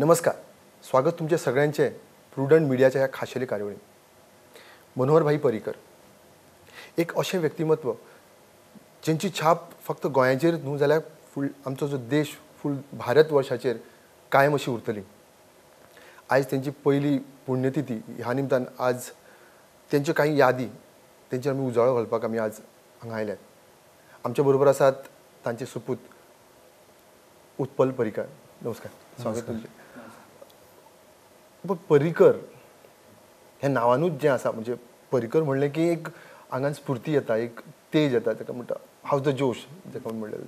नमस्कार, स्वागत तुमचे सगळ्यांचे प्रुडंट मिडियाच्या ह्या खाशेली कार्यावळीत. मनोहर भाई पर्रीकर एक अशें व्यक्तिमत्व जेंची छाप फक्त गोंयाचेर न्हू जाल्यार फूल आमचो जो देश फूल भारत वर्षाचेर कायम अशी उरतली. आयज तेंची पयली पुण्यतिथी ह्या निमतान आज तेंच्यो कांय यादी तेंचेर आमी उजाळो घालपाक आमी आज हांगा आयल्यात. आमच्या बरोबर आसात तांचे सुपूत उत्पल पर्रीकर. नमस्कार, स्वागत तुमचें. पण पर्रीकर हे नांवानूच जें आसा, म्हणजे पर्रीकर म्हणलें की एक आंगान स्फूर्ती येता, एक तेज येता, ताका म्हणटा हावज the जोश जाका म्हणलें.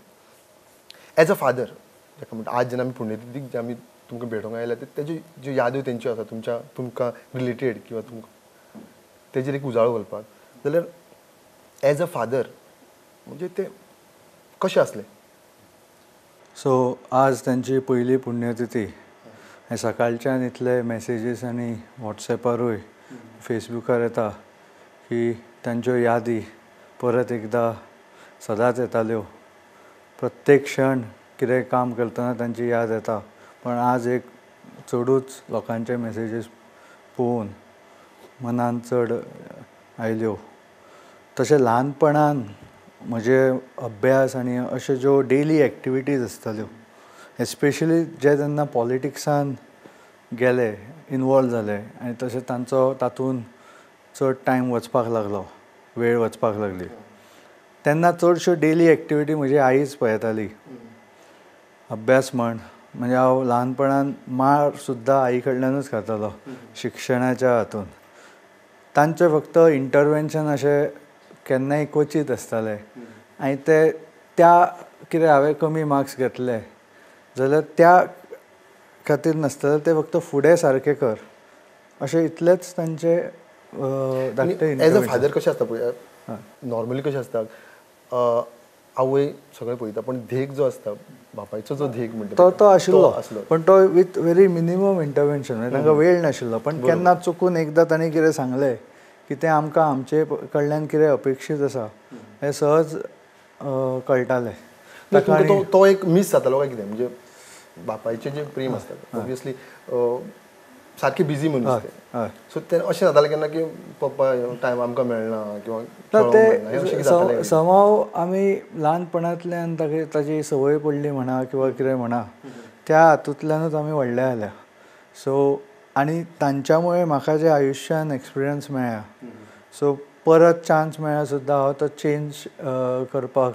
एज अ फादर जाका म्हणटा, आज जेन्ना आमी पुण्यतिथीक जे आमी तुमकां भेटोवंक आयल्या तेज्यो ज्यो याद्यो तेंच्यो आसा तुमच्या तुमकां रिलेटेड किंवा तुमकां तेजेर एक उजाळो घालपाक जाल्यार एज अ फादर म्हणजे ते कशें आसलें? सो आज तांची पयली पुण्यतिथी. सकाळच्यान इतले मॅसेजीस आनी वॉट्सॅपारूय फेसबुकार येता की तांच्यो यादी परत एकदां सदांच येताल्यो. प्रत्येक क्षण कितें काम करतना तांची याद येता, पण आज एक चडूच लोकांचे मॅसेजीस पळोवन मनान चड आयल्यो. तशें ल्हानपणान म्हजे अभ्यास आनी अश्यो ज्यो डेली एक्टिविटीज आसताल्यो, एस्पेशली जे जेन्ना पॉलिटिक्सान गेले, इनवॉल्व जाले आनी तशें तांचो तातूंत चड टायम वचपाक लागलो, वेळ वचपाक लागली, तेन्ना चडश्यो डेली एक्टिविटी म्हजी आईच पळयताली. अभ्यास म्हण, म्हणजे हांव ल्हानपणान मार सुद्दां आई कडल्यानूच खातालो शिक्षणाच्या हातून. तांचें फक्त इंटरवेन्शन अशें केन्नाय क्वचीत आसतालें आनी ते त्या कितें हांवें कमी मार्क्स घेतले जाल्यार त्या खातीर नासतालें, ते फक्त फुडें सारकें कर अशें इतलेंच तांचे धाकटें. एज अ फादर कशें आसता पळय, नॉर्मली कशें आसता, आवय सगळें पळयता पण धेक जो आसता बापायचो जो धेक म्हणटा तो तो आशिल्लो, पण तो विथ व्हेरी मिनिमम इंटरवेन्शन, म्हणजे तांकां वेळ नाशिल्लो. पण केन्ना चुकून एकदां तांणी कितें सांगलें की तें आमकां आमचे कडल्यान कितें अपेक्षीत आसा हें सहज कळटालें. तो एक मीस जातालो काय कितें, म्हणजे बापायचें जें प्रेम आसता ऑब्वियसली सारकें बिजी मनीस, सो ते अशें जातालें केन्ना की पप्पा टायम आमकां मेळना किंवा ते समाव आमी ल्हानपणांतल्यान ताची संवय पडली म्हणा किंवा कितें म्हणा, त्या हातूंतल्यानूच आमी व्हडले जाल्या. सो आनी तांच्यामुळे म्हाका जे आयुश्यान एक्सपिरियन्स मेळ्ळा, सो परत चान्स मेळ्ळा सुद्दां हांव तो चेंज करपाक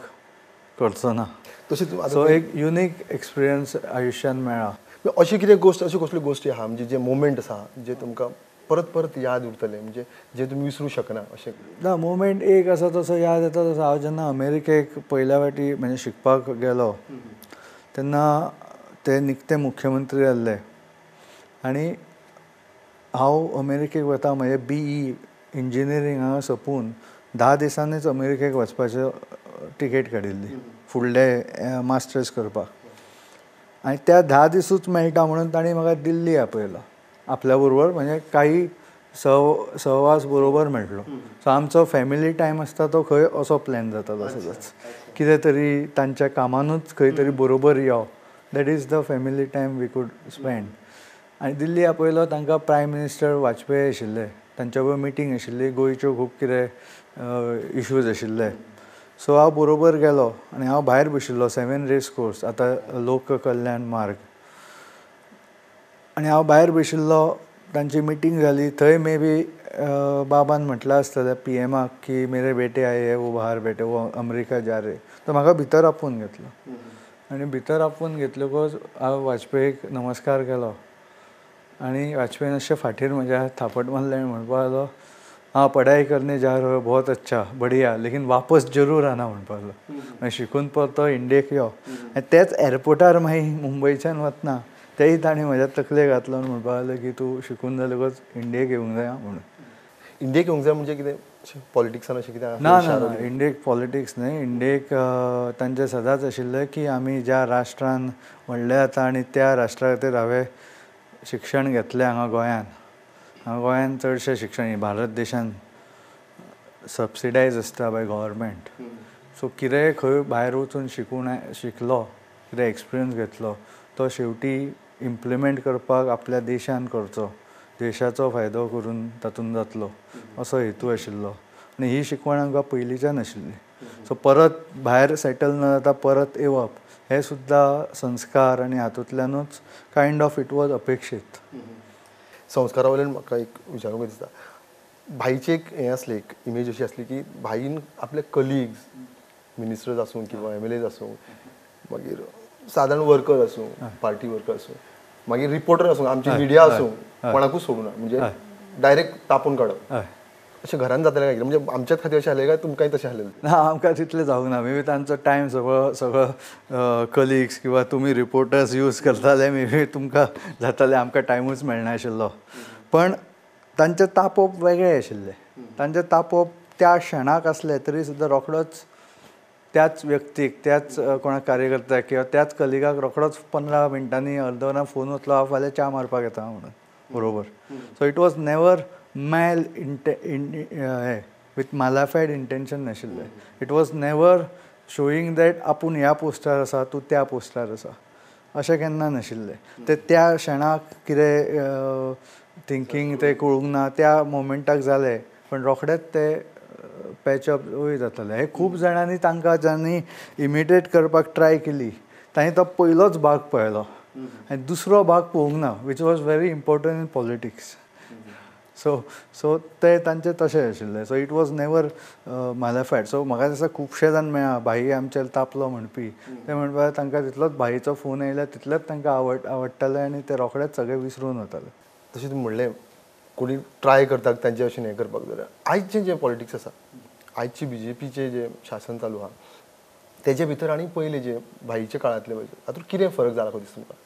करचो ना. तशें सो एक युनीक एक्सपिरियन्स आयुश्यान मेळ्ळा. अशी कितें गोश्ट, अशी कसल्यो गोश्टी आहा म्हणजे जे मोमेंट आसा जे तुमकां परत परत याद उरतले, म्हणजे जे तुमी विसरूंक शकना अशें? ना, मोमेंट एक आसा तसो याद येता. तसो हांव जेन्ना अमेरिकेक पयल्या फावटी म्हणजे शिकपाक गेलो तेन्ना ते निकते मुख्यमंत्री जाल्ले आनी हांव अमेरिकेक वता, म्हजें BE engineering हांगा सोंपून 10 दिसांनीच अमेरिकेक वचपाचें टिकेट काडिल्ली फुडले मास्टर्स करपाक. आनी त्या 10 दिसूच मेळटा म्हणून तांणी म्हाका दिल्ली आपयलो आपल्या बरोबर, म्हणजे काही सहवास बरोबर मेळटलो. सो आमचो फॅमिली टायम आसता तो खंय असो प्लॅन जातालो सदांच, कितें तरी तांच्या कामानूच खंय तरी बरोबर यो, that is the family time we could spend. आनी दिल्ली आपयलो, तांकां प्रायम मिनिस्टर वाजपेयी आशिल्ले, तांच्या बरोबर मिटींग आशिल्ली, गोंयच्यो खूब कितें इशूज आशिल्ले. सो हांव बरोबर गेलो आनी हांव भायर बशिल्लो, 7 रेस कोर्स आतां लोक कल्याण मार्ग, आनी हांव भायर बशिल्लो, तांची मिटींग जाली. थंय मे बी बाबान म्हटलां आसतलें PMाक की मेरे बेटे आए है, वो बाहर बेटे, वो अमेरिका जा रे. तो म्हाका भितर आपोवन घेतलो आनी भितर आपोवन घेतलकच हांव वाजपेयीक नमस्कार केलो आनी वाजपेयीन अशें फाटीर म्हज्या थापट मारलें आनी म्हणपाक लागलो, हाँ पढ़ाई करने जा रहे हो, बहुत अच्छा बढ़िया, लेकिन वापस जरूर आना म्हणपाक लागलो. मागीर शिकून परतो इंडियेक यो. आनी तेच एअरपोर्टार मागीर मुंबयच्यान वतना तेय तांणी म्हज्या तकलेक घातलो आनी म्हणपाक लागले की तूं शिकून जालेकच इंडियेक येवंक जाय म्हणून. इंडियेक येवंक जाय म्हणजे कितें पॉलिटिक्सान अशें कितें? ना ना, इंडियेक पॉलिटिक्स न्हय. इंडियेक तांचें सदांच आशिल्लें की आमी ज्या राष्ट्रान व्हडले जाता आनी त्या राष्ट्रा खातीर हांवें शिक्षण घेतलें हांगा गोंयान, हांगा गोंयान चडशें शिक्षण भारत देशान सबसिडायज आसता बाय गव्हर्मेंट. सो कितेंय खंय भायर वचून शिकून शिकलो, कितें एक्सपिरियन्स घेतलो, तो शेवटी इम्प्लिमेंट करपाक आपल्या देशान करचो, देशाचो फायदो करून तातूंत जातलो असो हेतू आशिल्लो. आनी ही शिकवण आमकां पयलींच्यान आशिल्ली. सो परत भायर सेटल न जाता परत येवप हे सुद्दां संस्कार आनी हातूंतल्यानूच कायंड ऑफ it was अपेक्षीत. संस्कारा वयल्यान म्हाका एक विचारूंक दिसता, भाईची एक हें आसलें, एक इमेज अशी आसली की भाईन आपले कलिग्स मिनिस्टर्स आसूं किंवा MLAs आसूं, मागीर सादारण वर्कर आसूं, पार्टी वर्कर आसूं, मागीर रिपोर्टर आसूं, आमची मिडिया आसूं, कोणाकूच सोडूना, म्हणजे डायरेक्ट तापून काडप. अशें घरान जातालें काय कितें? म्हणजे आमच्याच खातीर अशें जालें काय तुमकांय तशें जालें? ना, आमकां तितलें जावंक ना. मे बी तांचो टायम सगळो सगळो कलिग्स किंवा तुमी रिपोर्टर्स यूज करताले, मे बी तुमकां जातालें, आमकां टायमूच मेळनाशिल्लो. पण तांचें तापोवप वेगळें आशिल्लें. तांचें तापोवप त्या क्षणाक आसलें तरी सुद्दां रोखडोच त्याच व्यक्तीक, त्याच कोणा कार्यकर्त्याक किंवा त्याच कलिगाक रोखडोच 15 मिनटांनी अर्द वरान फोन वतलो, हांव फाल्यां च्या मारपाक येता म्हणून, बरोबर. So it was never mal with malafide intention नाशिल्लें. It was never showing that आपूण ह्या पोस्टार आसा, तूं त्या पोस्टार आसा, अशें केन्ना नाशिल्लें. ते त्या क्षणाक कितें थिंकींग ते कळूंक ना, त्या मोमेंटाक जालें, पण रोखडेच ते पॅचअपूय जाताले. हे खूब जाणांनी तांकां जांणी इमिटेट करपाक ट्राय केली तांणी तो पयलोच भाग पळयलो आनी दुसरो भाग पळोवंक ना, which was very important in politics. So so ते तांचे तशें आशिल्लें. So it was never malafide. So म्हाका दिसता खुबशे जाण मेळ्ळा भाई आमचेर तापलो म्हणपी, ते म्हणपाक तांकां तितलोच भाईचो फोन येयल्यार तितलेंच तांकां आवडटालें आनी ते रोखडेच सगळे विसरून वताले. तशें तुमी म्हणलें कोणी ट्राय करता तांचे अशें हें करपाक, जाल्यार आयचें जें पॉलिटिक्स आसा, आयची BJPचें जें शासन चालू आहा तेजे भितर आनी पयलें जे भाईच्या काळांतलें तातूंत कितें फरक जाला कसो दिसता तुमकां?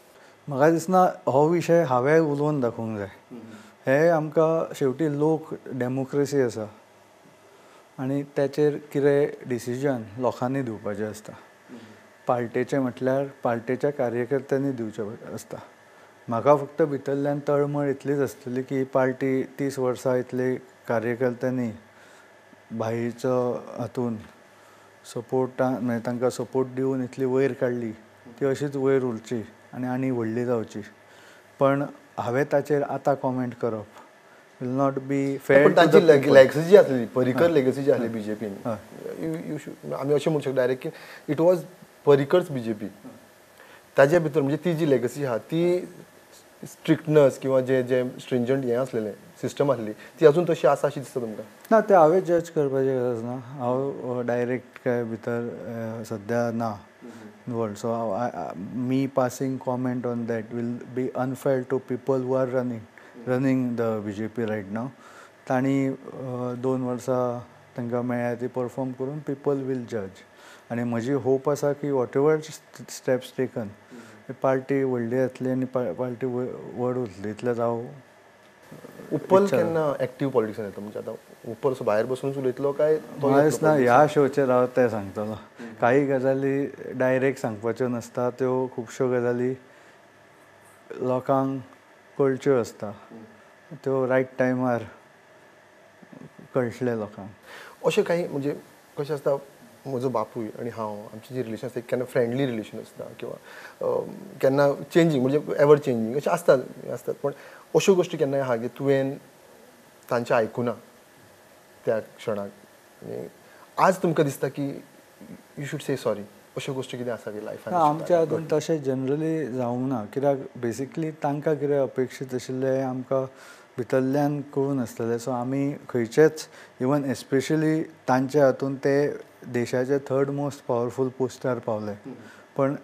म्हाका दिसना हो विशय हांवें उलोवन दाखोवंक जाय. हे आमकां शेवटी लोक डेमोक्रेसी आसा आनी ताचेर कितें डिसिजन लोकांनी दिवपाचें आसता. पार्टेचें म्हटल्यार पार्टेच्या कार्यकर्त्यांनी दिवचें आसता. म्हाका फक्त भितरल्यान तळमळ इतलीच आसतली की पार्टी 30 वर्सां इतले कार्यकर्त्यांनी भाईचो हातून सपोर्टान, म्हणजे तांकां सपोर्ट दिवन इतली वयर काडली, ती अशीच वयर उरची आनी आनी व्हडली जावची. पण हांवें ताचेर आतां कॉमेंट करप will not be fair. पण तांची लेगसी जी आसली, परिकर लेगसी जी आसली BJPन, आमी अशें म्हणू शकता डायरेक्ट की it was परिकर्स BJP. ताजे भितर म्हणजे ती जी लेगसी आहा ती स्ट्रिक्टनस किंवा जे जे स्ट्रिंजंट हें आसलेलें सिस्टम आसली ती अजून तशी आसा अशी दिसता तुमकां? ना, तें हांवें जज करपाची गरज ना. हांव डायरेक्ट काय भितर सद्या ना involved. So me passing comment on that will be unfair to people who are running the BJP right now. तांणी 2 वर्सां तांकां मेळ्ळ्या ती परफॉर्म करून पीपल will जज. आनी म्हजी होप आसा की whatever steps taken party व्हडली जातली आनी पार्टी व्हड उरतली. इतलेंच हांव. उपल केन्ना एक्टीव पॉलिटिक्सान येता? म्हणजे आतां उपल असो भायर बसूनच उलयतलो काय? म्हाका दिसना ह्या शोचेर हांव तें सांगतलो. काही गजाली डायरेक्ट सांगपाच्यो नासता, त्यो खुबश्यो गजाली लोकांक कळच्यो आसता, त्यो रायट टायमार कळटले लोकांक. अशें काही म्हणजे कशें आसता, म्हजो बापूय आनी हांव आमची जी रिलेशन आसता केन्ना फ्रेंडली रिलेशन आसता किंवा केन्ना चेंजींग, म्हणजे एवर चेंजींग अशें आसतात. पण अश्यो गोश्टी केन्नाय आहा की तुवें तांचें आयकुना त्या क्षणाक आनी आज तुमकां दिसता की you should say sorry, अश्यो गोश्टी कितें आसा की लायफान? आमच्या हातून तशें जनरली जावंक ना, कित्याक बेसिकली तांकां कितें अपेक्षीत आशिल्लें आमकां भितरल्यान कळून आसतलें. सो आमी खंयचेच इवन एस्पेशली तांच्या हातून ते देशाचे थर्ड मोस्ट पावरफूल पोस्टार पावले, पण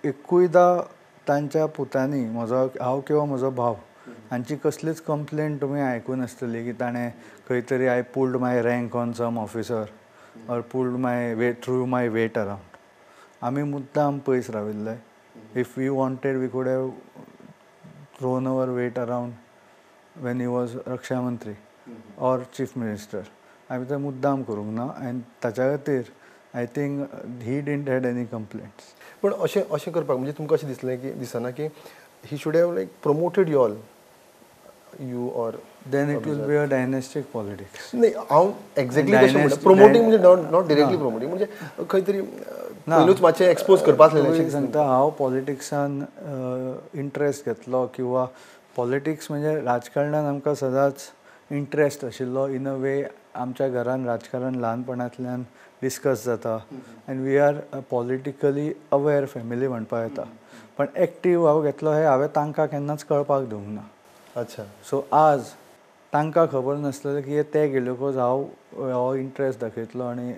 एकूयदां तांच्या पुतांनी म्हजो हांव किंवा म्हजो भाव हांची कसलीच कंप्लेन तुमी आयकूं नासतली की ताणें खंय तरी I pulled my rank on some officer or pulled my way through my weight around. आमी मुद्दाम पयस राविल्ले. If we wanted we could have thrown our weight around when he was रक्षा मंत्री or chief minister. आमी तें मुद्दाम करूंक ना आनी ताच्या खातीर I think he didn't had any complaints. पण अशें अशें करपाक म्हणजे तुमकां अशें दिसलें की दिसना की he should have like promoted you all, you or then it will be a dynastic politics. नाही, हांव एक्झॅक्टली तशें म्हणटा. प्रमोटींग म्हणजे not directly promoting, म्हणजे खंय तरी पयलूच मातशें एक्सपोज करपा आसलें? सांगता, हांव पॉलिटिक्सान इंट्रस्ट घेतलो किंवा पॉलिटिक्स म्हणजे राजकारणान आमकां सदांच इंट्रस्ट आशिल्लो. इन अ वे आमच्या घरान राजकारण ल्हानपणांतल्यान डिस्कस जाता and we are politically aware family म्हणपाक येता. पण एक्टीव हांव घेतलो हें हांवें तांकां केन्नाच कळपाक दिवंक ना. अच्छा. सो आज तांकां खबर नासलें की ते गेलेकूच हांव हो इंट्रस्ट दाखयतलो आनी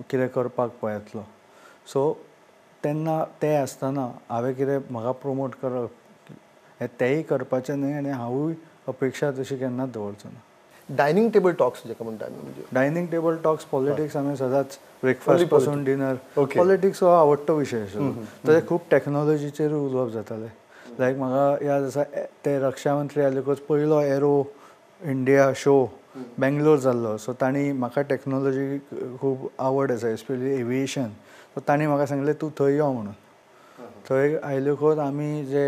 कितें करपाक पळयतलो. सो तेन्ना ते आसतना हांवें कितें म्हाका प्रोमोट करप हें तेंय करपाचें न्हय आनी हांवूय अपेक्षा तशी केन्नाच दवरचो ना. डायनिंग टेबल टॉक्स जेका म्हणटा आमी, म्हणजे डायनिंग टेबल टॉक्स पॉलिटिक्स आमी सदांच ब्रेकफास्ट पासून डिनर. पॉलिटिक्स हो आवडटो विशय आशिल्लो. तशें खूब टॅक्नोलॉजीचेरूय उलोवप जातालें. लायक म्हाका याद आसा ते रक्षा मंत्री आयलेकूच पयलो एरो इंडिया शो बेंगलोर जाल्लो. सो तांणी म्हाका टॅक्नोलॉजी खूब आवड आसा, एस्पेशली एविएशन. सो तांणी म्हाका सांगलें तूं थंय यो म्हणून. थंय आयलेकूच आमी जे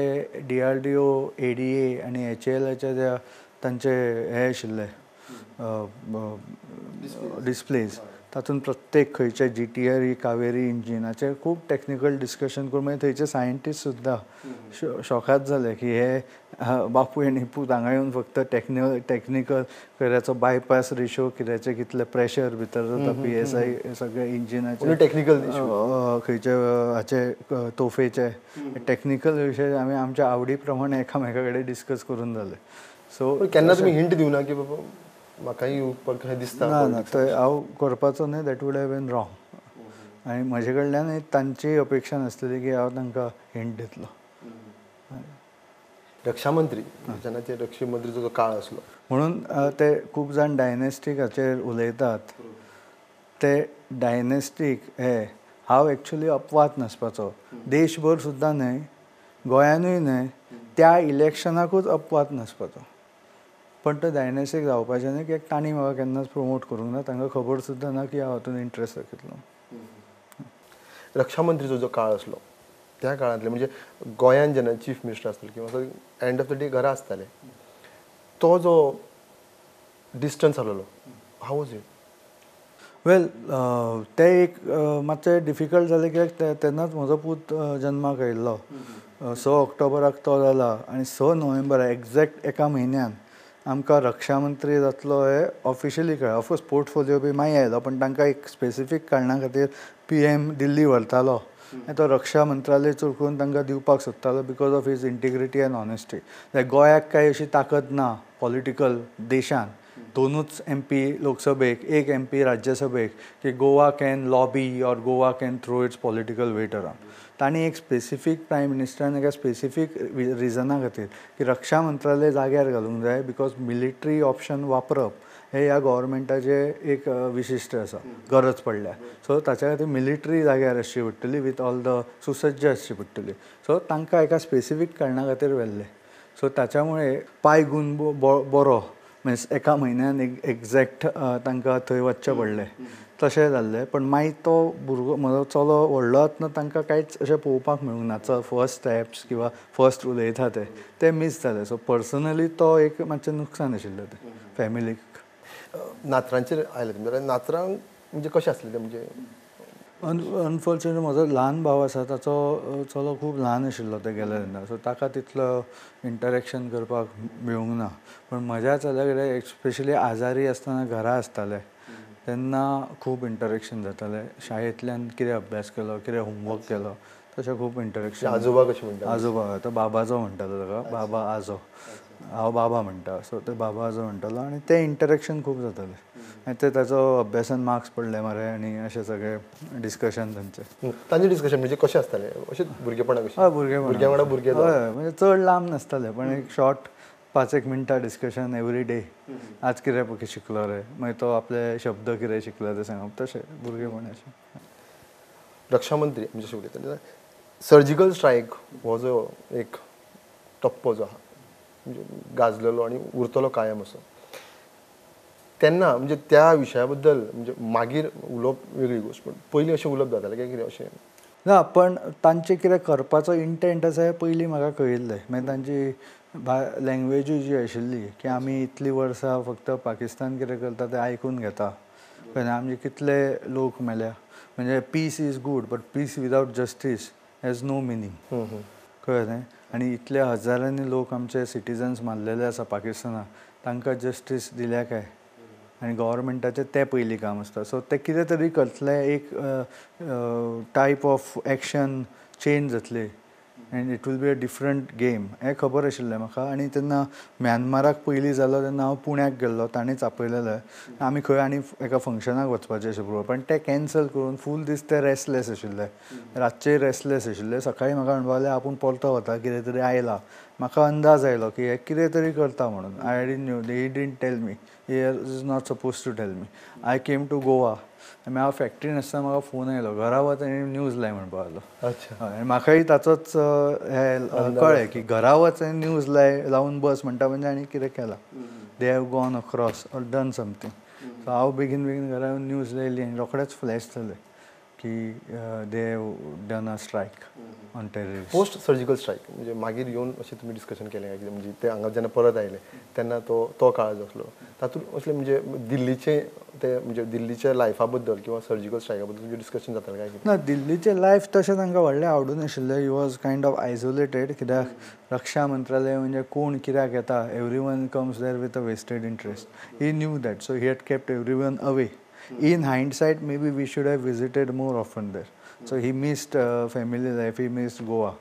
DRDO, ADA आनी HALाचे जे तांचे हे आशिल्ले डिस्प्लेज, तातूंत प्रत्येक खंयचे GTR, Kaveri इंजिनाचे खूब टॅक्निकल डिस्कशन करून मागीर थंयचे सायंटिस्ट सुद्दां शॉकात जाले की हे बापूय आनी पूत हांगा येवन फक्त टॅक्निकल कित्याचो बायपास रेशो, कित्याचे कितले प्रेशर भितर जाता, PSI सगळे इंजिनाचे टॅक्निकल खंयचे हाचे तोफेचे टॅक्निकल विशय आमी आमच्या आवडी प्रमाणे एकामेका कडेन डिस्कस करून जाले. सो केन्ना तुमी हिंट दिवना की बाबा म्हाकाय येवपाक दिसता? ना ना, थंय हांव करपाचो न्हय, that would have been wrong. आनी म्हजे कडल्यान तांची अपेक्षा नासलेली की हांव तांकां हिंट दितलो. रक्षा मंत्री जेन्ना ते रक्षा मंत्रीचो जो काळ आसलो म्हणून ते खूब जाण डायनेस्टीक हाचेर उलयतात. ते डायनेस्टीक हे हांव एक्चुली अपवाद नासपाचो, देशभर सुद्दां न्हय, गोंयानूय न्हय, त्या इलेक्शनाकूच अपवाद नासपाचो. पण तो डायनेस्टीक जावपाचें न्हय कित्याक तांणी म्हाका केन्नाच प्रोमोट करूंक ना, तांकां खबर सुद्दां ना की हांव हातूंत इंट्रस्ट दाखयतलो. रक्षा मंत्रीचो जो काळ आसलो त्या काळांतले म्हणजे गोंयान जेन्ना चीफ मिनिस्टर आसतले किंवा एंड ऑफ the day घरा आसताले, तो जो डिस्टन्स आसलेलो, हाव वॉज it? वेल, तें एक मातशें डिफिकल्ट जालें कित्याक तेन्नाच म्हजो पूत जन्माक आयिल्लो. 6 ऑक्टोबराक तो जाला आनी 6 नोव्हेंबराक एग्जॅक्ट एका म्हयन्यान आमकां रक्षा मंत्री जातलो हें ऑफिशियली कळ्ळें. ऑफकोर्स पोर्टफोलियो बी मागीर आयलो, पण तांकां एक स्पेसिफीक कारणा खातीर PM दिल्ली व्हरतालो आनी तो रक्षा मंत्रालय चड करून तांकां दिवपाक सोदतालो because of his integrity and honesty. गोंयाक कांय अशी ताकद ना पॉलिटिकल देशान, 2 MP लोकसभेक, 1 MP राज्यसभेक, की Goa can lobby or Goa can throw its political weight around. तांणी एक स्पेसिफीक प्रायम मिनिस्टरान एका स्पेसिफीक रिजना खातीर की रक्षा मंत्रालय जाग्यार घालूंक जाय because military option वापरप हे ह्या गव्हर्मेंटाचें एक विशिश्ट आसा, गरज पडल्या. सो ताच्या खातीर मिलिटरी जाग्यार आसची पडटली, विथ ऑल the सुसज्ज आसची पडटली. सो तांकां एका स्पेसिफीक कारणा खातीर व्हेल्लें. सो ताच्यामुळे पांय गूण बरो मिन्स एका म्हयन्यान एग्जॅक्ट तांकां थंय वचचें पडलें, तशें जाल्लें. पण मागीर तो भुरगो म्हजो चलो व्हडलो जातना तांकां कांयच अशें पळोवपाक मेळूंक ना, फर्स्ट स्टेप्स किंवा फर्स्ट उलयता ते मीस जाले. सो पर्सनली तो एक मातशें नुकसान आशिल्लें तें फॅमिलीक. नातरांचेर आयलें तुमी जाल्यार नातरांक म्हणजे कशें आसलें तें? म्हणजे अनफॉर्चुनेटली म्हजो ल्हान भाव आसा, ताचो चलो खूब ल्हान आशिल्लो ते गेले तेन्ना, सो ताका तितलो इंटरेक्शन करपाक मेळूंक ना. पूण म्हज्या चल्या कडेन एस्पेशली आजारी आसतना घरा आसताले तेन्ना खूब इंटरेक्शन जातालें. शाळेंतल्यान कितें अभ्यास केलो, कितें होमवर्क केलो, तशें खूब इंटरेक्शन. आजोबा कशें म्हणटा? आजोबा तो बाबाजो म्हणटालो ताका, बाबा आजो, हांव बाबा म्हणटा, सो ते बाबा आजो म्हणटालो आनी तें इंटरेक्शन खूब जातालें. आनी ते ताचो अभ्यासान मार्क्स पडले मरे आनी अशें सगळें डिस्कशन तांचें. तांचें डिस्कशन म्हणजे कशें आसतालें? अशें भुरगेपणा कशें? हय, भुरगेपणा. भुरग्यां वांगडा भुरगे. हय, म्हणजे चड लांब नासतालें, पण एक शॉर्ट 5-1 मिनटां डिस्कशन एवरी डे. आज कितें शिकलो रे, मागीर तो आपले शब्द कितें शिकलो ते सांगप, तशें भुरगेपणाचें. रक्षा मंत्री म्हणजे उलयता, सर्जिकल स्ट्रायक हो जो एक टप्पो जो आहा म्हणजे गाजलेलो आनी उरतलो कायम असो, तेन्ना म्हणजे त्या विशया बद्दल म्हणजे मागीर उलोवप वेगळी गोश्ट, पण पयलीं अशें उलोवप जातालें काय कितें अशें ना? पण तांचें कितें करपाचो इंटेंट आसा हें पयलीं म्हाका कळिल्लें. मागीर तांची लँग्वेजूय जी आशिल्ली की आमी इतलीं वर्सां फक्त पाकिस्तान कितें करता तें आयकून घेता, आमचे कितले लोक मेल्या. म्हणजे peace is good but peace without justice has no meaning. कळ्ळें न्ही? आनी इतले हजारांनी लोक आमचे सिटीजन्स मारलेले आसा पाकिस्तानाक, तांकां जस्टीस दिल्या काय? आनी गव्हर्मेंटाचें तें पयलीं काम आसता. सो ते कितें तरी करतले, एक टायप ऑफ एक्शन चेंज जातली and it will be a different game हें खबर आशिल्लें म्हाका. आनी तेन्ना म्यानमाराक पयलीं जालो तेन्ना हांव पुण्याक गेल्लो, ताणेंच आपयलेलें. आमी खंय आनी एका फंक्शनाक वचपाचें अशें, पण तें कॅन्सल करून फूल दीस ते रेस्टलेस आशिल्ले, रातचे रेस्टलेस आशिल्ले. सकाळीं म्हाका म्हणपाक लागले आपूण परतो वता, कितें तरी आयला. म्हाका अंदाज आयलो की हे कितें तरी करता म्हणून. I didn't knew, he didn't tell me, he is not suppose to tell me. I came to Goa आनी हांव फॅक्ट्रीन आसतना म्हाका फोन आयलो, घरा वच आनी न्यूज लाय म्हणपाक लागलो. अच्छा. आनी म्हाकाय ताचोच हें कळ्ळें की घरा वच आनी न्यूज लाय लावन बस म्हणटा म्हणजे आनी कितें केलां, they have gone across or done something. So हांव बेगीन बेगीन घरा येवन न्यूज लायली आनी रोखडेच फ्लॅश जालें की they have done a strike on terrorist. Post surgical strike म्हणजे मागीर येवन अशें तुमी डिस्कशन केलें काय कितें? म्हणजे ते हांगा जेन्ना परत आयले तेन्ना तो तो काळ जो आसलो तातूंत असलें म्हणजे दिल्लीचें ते म्हणजे दिल्लीच्या लायफा बद्दल किंवा सर्जिकल स्ट्रायका बद्दल तुमचें डिस्कशन जातालें काय कितें? ना, दिल्लीचें लायफ तशें तांकां व्हडलें आवडूं नाशिल्लें. He was kind of isolated. कित्याक रक्षा मंत्रालय म्हणजे कोण कित्याक येता, everyone comes there with a vested interest. He knew that, so he had kept everyone away. In hindsight, maybe we should have visited more often there. So he missed family life, he missed Goa.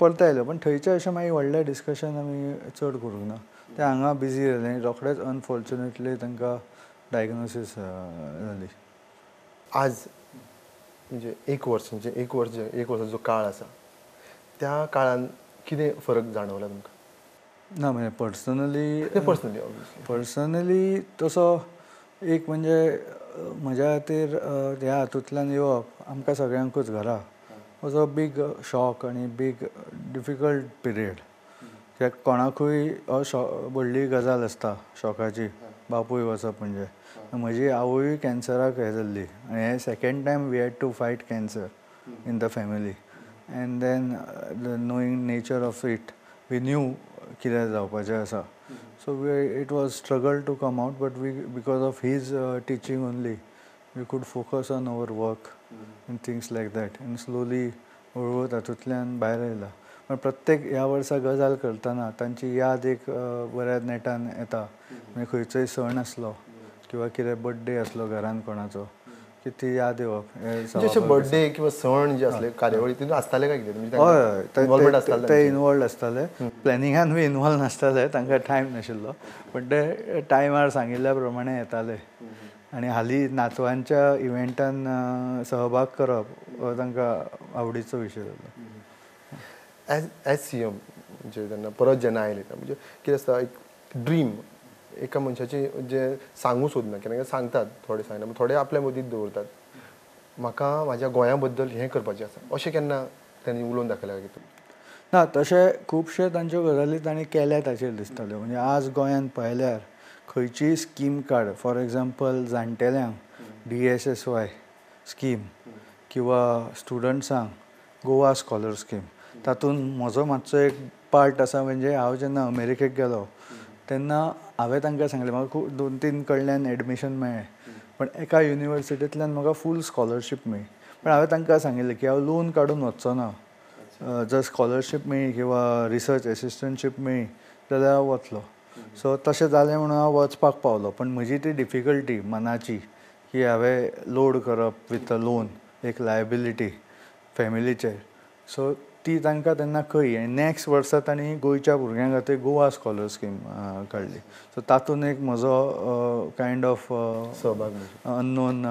परत आयलो, पण थंयचें अशें मागीर व्हडलें discussion आमी चड करूंक ना. ते हांगा बिजी जाले आनी रोखडेच अनफॉर्च्युनेटली तांकां डायग्नोसीस जाली. आज म्हणजे एक वर्स, म्हणजे एक वर्स, एक वर्साचो जो काळ आसा त्या काळान कितें फरक जाणवला तुमकां? ना, म्हणजे पर्सनली पर्सनली ऑब्वियसली पर्सनली तसो एक म्हणजे म्हज्या खातीर ह्या हातूंतल्यान येवप आमकां सगळ्यांकूच घरा was a big shock आनी बीग डिफिकल्ट पिरियड. कित्याक कोणाकूय हो व्हडली गजाल आसता शॉकाची, बापूय वचप म्हणजे. म्हजी आवयूय कॅन्सराक हें जाल्ली आनी हें second time we had to fight cancer in the family. And then the knowing nature of it we knew कितें जावपाचें आसा. So it was struggle to come out, but we because of his teaching only we could focus on our work and things like that. And slowly हळूहळू तातूंतल्यान भायर आयला. पण प्रत्येक ह्या वर्सा गजाल करतना तांची याद एक बऱ्या नेटान येता. म्हणजे खंयचोय सण आसलो किंवा कितें बड्डे आसलो घरान कोणाचो की ती याद येवप. अशे बड्डे किंवा सण जे आसले कार्यावळी तितून आसताले काय कितें? हय, ते इनवॉल्ड आसताले. प्लॅनिंगान बी इनवॉल्व नासताले, तांकां टायम नाशिल्लो, पण ते टायमार सांगिल्ल्या प्रमाणे येताले. आनी हालीं नातवांच्या इव्हेंटान सहभाग करप हो तांकां आवडीचो विशय जालो. एज एज सी एम म्हणजे जेन्ना परत जेन्ना आयले म्हणजे कितें आसता एक ड्रीम एका मनशाची जे सांगू सोदना, केन्ना केन्ना सांगतात, थोडे सांगना, थोडे आपल्या मदींच दवरतात. म्हाका म्हाज्या गोंया बद्दल हें करपाचें आसा अशें केन्ना तांणी उलोवन दाखयलें काय कितें? ना, तशें खुबशे तांच्यो गजाली तांणी केल्या ताचेर दिसताल्यो. म्हणजे आज गोंयांत पळयल्यार खंयचीय स्कीम काड, फॉर एग्जाम्पल जाणटेल्यांक DSSY scheme किंवा स्टुडंट्सांक गोवा स्कॉलर स्कीम, तातूंत म्हजो मातसो एक पार्ट आसा. म्हणजे हांव जेन्ना अमेरिकेक गेलो तेन्ना हांवें तांकां सांगलें, म्हाका खूब 2-3 कडल्यान एडमिशन मेळ्ळें, पण एका युनिवर्सिटींतल्यान म्हाका फूल स्कॉलरशीप मेळ्ळी. पण हांवें तांकां सांगिल्लें की हांव लोन काडून वचचो ना, जर स्कॉलरशीप मेळ्ळी किंवा रिसर्च एसिस्टंटशीप मेळ्ळी जाल्यार हांव वतलो. सो तशें जालें म्हणून हांव वचपाक पावलो. पण म्हजी ती डिफिकल्टी मनाची की हांवें लोड करप विथ अ लोन, एक लायबिलिटी फॅमिलीचेर, सो ती तांकां तेन्ना कळ्ळी. आनी नॅक्स्ट वर्सा तांणी गोंयच्या भुरग्यां खातीर गोवा स्कॉलर स्कीम काडली. सो तातूंत एक म्हजो कायंड ऑफ सहभाग अननोन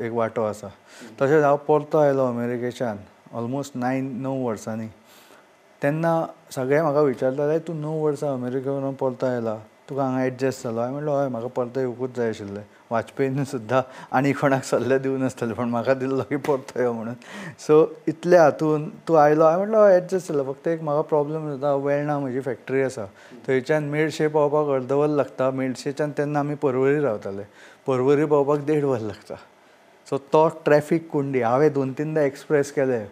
एक वांटो आसा. तशेंच हांव परतो आयलो अमेरिकेच्यान ऑलमोस्ट 9 वर्सांनी, तेन्ना सगळे म्हाका विचारताले तूं 9 वर्सां अमेरिकेवरून परतो आयला, तुका हांगा एडजस्ट जालो? हांवें म्हणलें हय, म्हाका परतो येवकूच जाय आशिल्लें. वाजपेयीन सुद्दां आनी कोणाक सल्ले दिवं नासतले, पण म्हाका दिल्लो की परतो यो म्हणून. सो इतल्या हातून तूं आयलो, हांवें म्हणलें हय एडजस्ट जालो. फक्त एक म्हाका प्रॉब्लम जाता, वेर्णा म्हजी फॅक्टरी आसा, थंयच्यान मेडशे पावपाक अर्द वर लागता, मेडशेच्यान तेन्ना आमी परवरी रावताले, परवरी पावपाक 1.5 वर लागता. सो तो ट्रॅफीक कोंडी हांवें 2-3 एक्सप्रेस केले,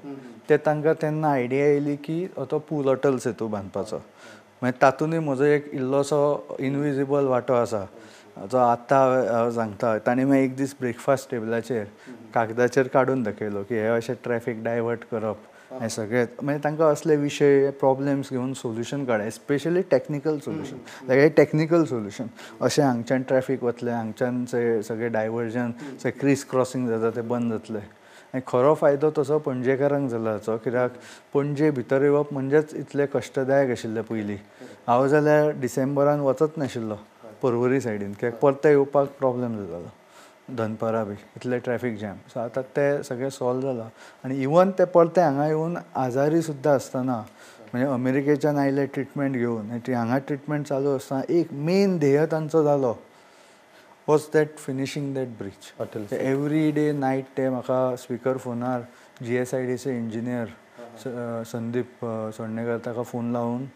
ते तांकां तेन्ना आयडिया येयली की तो पूल अटल सेतू बांदपाचो. मागीर तातूंतय म्हजो एक इल्लोसो इनविजिबल वांटो आसा. जो आत्तां हांव सांगता तांणी मागीर एक दीस ब्रेकफास्ट टेबलाचेर कागदाचेर काडून दाखयलो की हे अशें ट्रॅफिक डायवर्ट करप हें सगळें. मागीर तांकां असले विशय प्रॉब्लेम्स घेवन सोल्युशन काड, एस्पेशली टॅक्निकल सोल्युशन, लायक हे टॅक्निकल सोल्युशन अशें हांगच्यान ट्रॅफिक वतलें, हांगच्यान सगळें डायवर्जन, सगळें क्रीस क्रॉसींग जाता तें बंद जातलें. आनी खरो फायदो तसो पणजेकारांक जाला हाचो, कित्याक पणजे भितर येवप म्हणजेच इतलें कश्टदायक आशिल्लें पयलीं. हांव जाल्यार डिसेंबरान वचत नाशिल्लो पर्वरी सायडीन, कित्याक परतें येवपाक प्रॉब्लेम जातालो दनपारां बी, इतलें ट्रॅफिक जॅम. सो आतां तें सगळें सॉल्व जालां. आनी इवन ते परते हांगा येवन आजारी सुद्दां आसतना, म्हणजे अमेरिकेच्यान आयले ट्रिटमेंट घेवन, ती हांगा ट्रिटमेंट चालू आसतना एक मेन ध्येय तांचो जालो was that finishing that bridge. Every day night ते म्हाका स्पिकर फोनार GSIDC engineer Sandeep Sonnekar ताका फोन लावन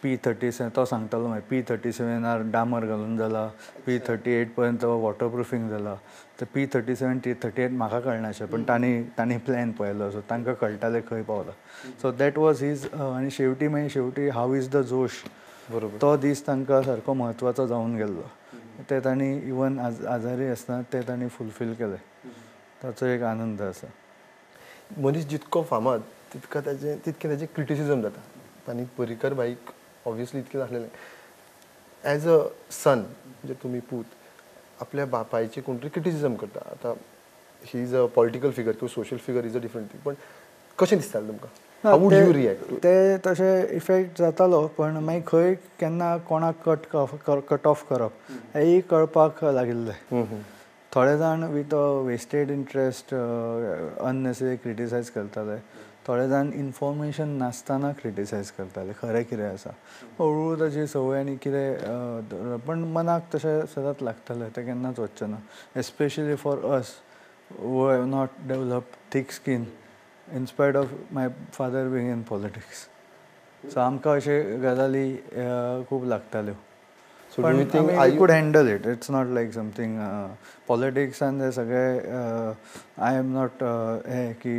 P37 तो सांगतालो मागीर P37 डामर घालून जाला, P38 पर्यंत वॉटरप्रुफींग जाला. तर P37 T38 म्हाका कळनाशें, पण तांणी प्लॅन पळयलो, सो तांकां कळटालें खंय पावला. So that was his. आनी शेवटी मागीर शेवटी how is the जोश, बरोबर, तो दीस तांकां सारको म्हत्वाचो जावन गेल्लो. ते तांणी इवन आजारी आसतना ते तांणी फुलफील केलें, ताचो एक आनंद आसा. मनीस जितको फामाद तितका ताजें तितकें ताजें क्रिटिसिजम जाता. आनी पर्रीकर भाईक ऑब्वियसली इतकें जालेलें. एज अ सन, म्हणजे तुमी पूत आपल्या बापायचें कोण तरी क्रिटिसिजम करता, आतां he is a political figure किंवा social figure is a different thing, पण कशें दिसतालें तुमकां? How would you react? ते तशें इफेक्ट जातालो, पण मागीर खंय केन्ना कोणाक कट ऑफ करप हेंय कळपाक लागिल्लें. थोडे जाण with a wasted interest unnecessary criticise करताले, थोडे जाण इन्फॉर्मेशन नासतना क्रिटिसायज करताले खरें कितें आसा. हळूहळू ताची संवय आनी कितें, पण मनाक तशें सदांच लागतालें, तें केन्नाच वचचें ना. Especially for us who have not developed thick skin in spite of my father being in politics. So आमकां अशे गजाली खूब लागताल्यो. So do you think I could handle it? It's not like something पॉलिटिक्सान ते सगळे I am not हे की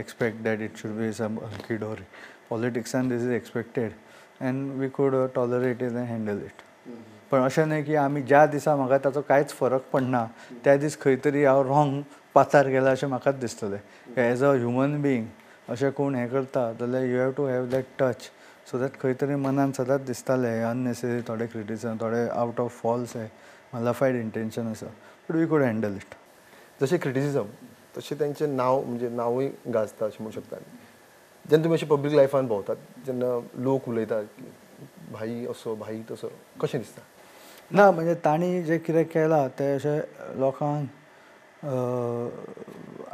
expect that it should be some hunky dory. पॉलिटिक्सान this is expected and we could tolerate it and handle it. पण अशें न्हय की आमी ज्या दिसा म्हाका ताचो कांयच फरक पडना त्या दीस खंय तरी हांव रॉंग पाथार गेला अशें म्हाकाच दिसतलें. एज अ ह्युमन बिंग अशें कोण हें करता जाल्यार you have to have that touch, so that खंय तरी मनान सदांच दिसतालें अननेसेसरी थोडे क्रिटिसिजम, थोडे आवट ऑफ फॉल्स हे मलाफायड इंटेन्शन आसा, but we could handle it. जशें क्रिटिसिजम तशें तेंचें नांव, म्हणजे नांवूय गाजता अशें म्हणूं शकता. जेन्ना तुमी अशें पब्लीक लायफान भोंवतात जेन्ना लोक उलयतात भाई असो भाई तसो, कशें दिसता? ना, म्हणजे तांणी जें कितें केलां तें अशें लोकांक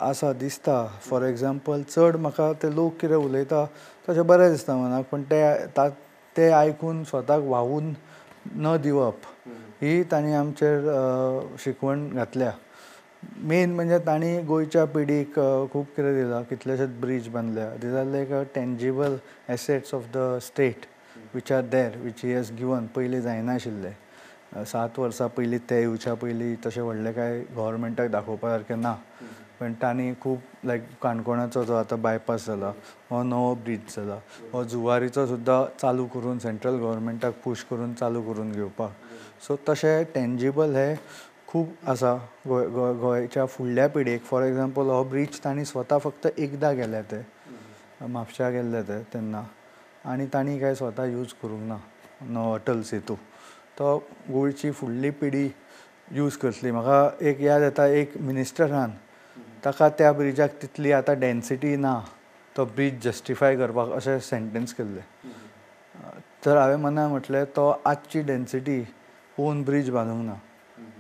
आसा दिसता. फॉर एग्जाम्पल चड म्हाका ते लोक कितें उलयता तशें बरें दिसता मनाक, पण ते आयकून स्वताक व्हांवून न दिवप ही तांणी आमचेर शिकवण घातल्या. मेन म्हणजे तांणी गोंयच्या पिढीक खूब कितें दिलां, कितलेशेच ब्रीज बांदल्या. These are like a tangible assets of the state which are there, which he has given. पयलीं जायनाशिल्लें, 7 वर्सां पयलीं ते येवच्या पयलीं तशें व्हडलें कांय गव्हर्मेंटाक दाखोवपा सारकें ना, पण तांणी खूब लायक काणकोणाचो जो आतां बायपास जाला, हो नवो ब्रीज जाला, हो जुवारीचो सुद्दां चालू करून सेंट्रल गव्हर्मेंटाक पूश करून चालू करून घेवपाक. सो तशें टेंजिबल हें खूब आसा गोंयच्या फुडल्या पिढयेक. फॉर एग्जाम्पल हो ब्रीज तांणी स्वता फक्त एकदां गेले ते म्हापश्या गेल्ले ते तेन्ना, आनी तांणी कांय स्वता यूज करूंक ना नवो अटल सेतू, तो गोंयची फुडली पिढी यूज करतली. म्हाका एक याद येता, एक मिनिस्टरान ताका त्या ब्रिजाक तितली आतां डेन्सिटी ना तो ब्रीज जस्टिफाय करपाक अशें सेंटेन्स केल्लें. तर हांवें मना म्हटलें तो आजची डेन्सिटी पळोवन ब्रीज बांदूंक ना,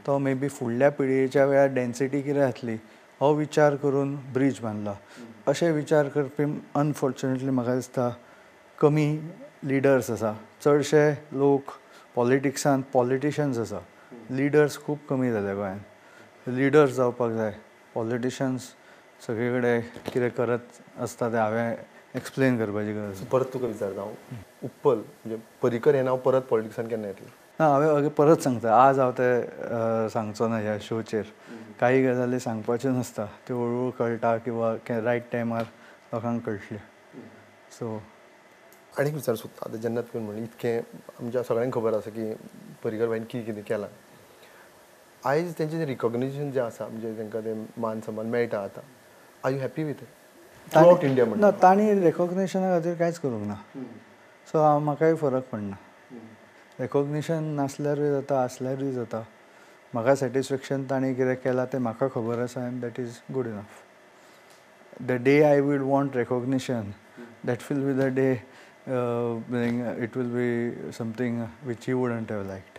तो मे बी फुडल्या पिळगेच्या वेळार डेन्सिटी कितें जातली हो विचार करून ब्रीज बांदला. अशें विचार करपी अनफॉर्चुनेटली म्हाका दिसता कमी लिडर्स आसा. चडशे लोक पॉलिटिक्सान पॉलिटिशन्स आसा, लिडर्स खूब कमी जाले गोंयांत. लिडर्स जावपाक जाय, पॉलिटिशन्स सगळे कडेन कितें करत आसता तें हांवें एक्सप्लेन करपाची गरज. परत तुका विचारता हांव, उप्पल म्हणजे पर्रीकर हें नांव परत पॉलिटिक्सान केन्ना येतलें? ना, हांवें परत सांगता, आज हांव तें सांगचो ना ह्या शोचेर. काही गजाली सांगपाच्यो नासता, त्यो हळूहळू कळटा किंवा रायट टायमार लोकांक कळटल्यो. सो आनी विचार सोदता, आतां जेन्ना तुवें म्हणलें इतकें आमच्या सगळ्यांक खबर आसा की पर्रीकर भाईन कितें कितें केलां, आयज तेंचें रिकॉग्निशन जें आसा म्हणजे तांकां तें मान सन्मान मेळटा आतां, are you happy with it throughout India? ना, तांणी रेकॉग्निशना खातीर कांयच करूंक ना. सो हांव म्हाकाय फरक पडना. रेकॉग्निशन नासल्यारूय जाता, आसल्यारूय जाता. म्हाका सॅटिस्फॅक्शन तांणी कितें केलां तें म्हाका खबर आसा and that is good enough. The day I will want recognition, that will be the day it will be something which he wouldn't have liked.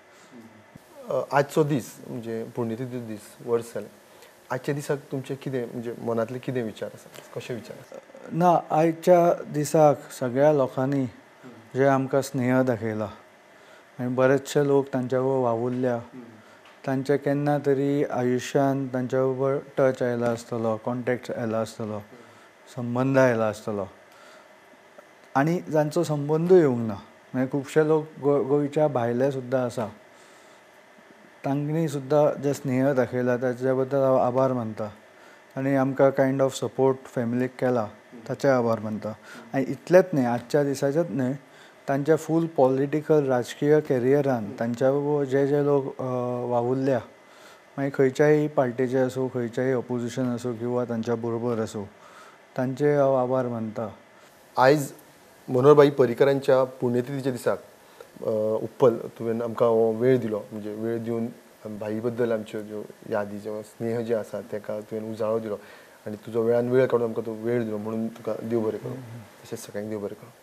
आजचो दीस म्हणजे पुण्यतिथी दीस, वर्स जालें, आजच्या दिसाक तुमचे कितें म्हणजे मनांतले कितें विचार आसा, कशे विचार आसा? ना, आयच्या दिसाक सगळ्या लोकांनी जे आमकां स्नेह दाखयला आनी बरेचशे लोक तांच्या बरोबर वावुरल्या, तांच्या केन्ना तरी आयुश्यान तांच्या बरोबर टच आयला आसतलो, कॉन्टेक्ट आयला आसतलो, संबंद आयला आसतलो आनी जांचो संबंदूय येवंक ना, म्हणजे खुबशे लोक गोंयच्या भायले सुद्दां आसा, तांणी सुद्दां जे स्नेह दाखयला ताच्या बद्दल हांव आभार मानता आनी आमकां कायंड ऑफ सपोर्ट फॅमिलीक केला ताचे आभार मानता. आनी इतलेंच न्हय, आजच्या दिसाचेच न्हय, तांच्या फूल पॉलिटिकल राजकीय कॅरियरान तांच्या बरोबर जे जे लोक वावुरल्या, मागीर खंयच्याय पार्टीचे आसूं, खंयच्याय ऑपोजिशन आसूं किंवा तांच्या बरोबर आसूं, तांचे हांव आभार मानता. आयज मनोहरभाई पर्रीकरांच्या पुण्यतिथीच्या दिसाक उप्पल तुवें आमकां हो वेळ दिलो, म्हणजे वेळ दिवन भाई बद्दल आमच्यो ज्यो यादी, ज्यो स्नेह जे आसा ताका तुवें उजाळो दिलो आनी तुजो वेळान वेळ काडून आमकां तो वेळ दिलो म्हणून तुका देव बरें करूं. तशेंच सगळ्यांक देव बरें करूं.